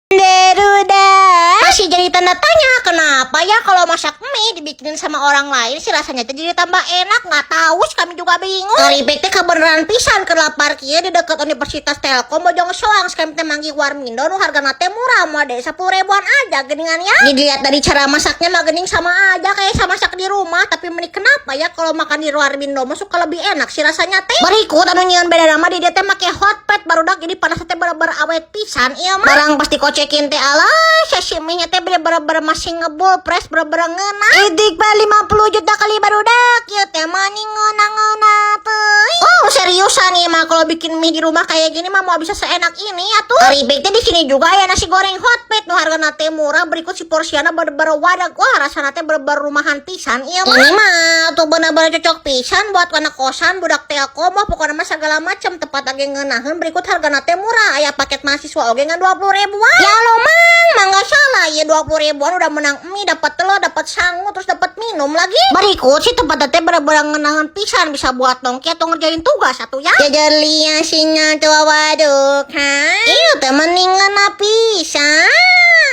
Barudak. Masih jadi tanda tanya, kenapa ya kalau masak mie dibikinin sama orang lain sih rasanya teh jadi tambah enak? Nggak tahu sih, kami juga bingung. Karibek teh kebeneran pisan keur lapar kieu di dekat Universitas Telkom Bojong Soang. Kami teh manggih Warmindo nu hargana teh murah, mau deh 10 ribuan aja geningan ya. Dilihat dari cara masaknya mah gening sama aja kayak sama masak di rumah, tapi meni kenapa ya kalau makan di Warmindo mah suka lebih enak sih rasanya teh. Berikut anu nyieun beda nama di dieu teh make hotplate, barudak, jadi panas teh bener-bener awet pisan ieu mah. Barang pasti kocekin teh, alah, sashimi-nya teh bener-bener masih ngebul fresh, bener-bener ngeunah. Idik ba 50 juta kali, barudak, ieu teh mani ngeunah-ngeunah teh. Oh, seriusan nih mah, kalau bikin mie di rumah kayak gini mah mau bisa seenak ini ya tuh. Karibek teh di sini juga ya nasi goreng hotplate nu hargana teh murah, berikut si porsiana bener-bener wadah. Wah, rasana teh bener-bener rumahan pisan ieu mah. Ini mah tuh bener-bener cocok pisan buat anak kosan, budak Telkom, mah pokoknya mah segala macam tempat lagi ngeunaheun, berikut hargana teh murah, aya paket mahasiswa oge ngan 20 ribuan. Ya lo mang, mah nggak salah ya, 20 ribuan udah menang mie, dapat telur, dapat sangu, terus dapat minum lagi. Berikut sih tempat teh bener-bener ngeunaheun pisan, bisa buat nongki atau ngerjain tugas satu ya. Jajalia singa tua waduk, ha? Iya teh mending ngeunah pisan.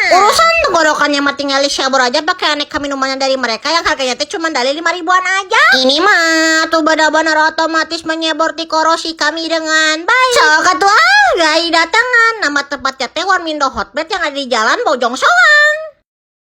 Urusan tenggorokannya mah tinggal disabur aja pakai aneka minumannya dari mereka yang harganya teh cuma dari 5 ribuan aja. Ini mah tuh benar-benar otomatis menyebor korosi kami dengan baik. Sok atuh ah, gai datangan. Nama tempatnya teh Warmindo Hotplate yang ada di Jalan Bojong Soang.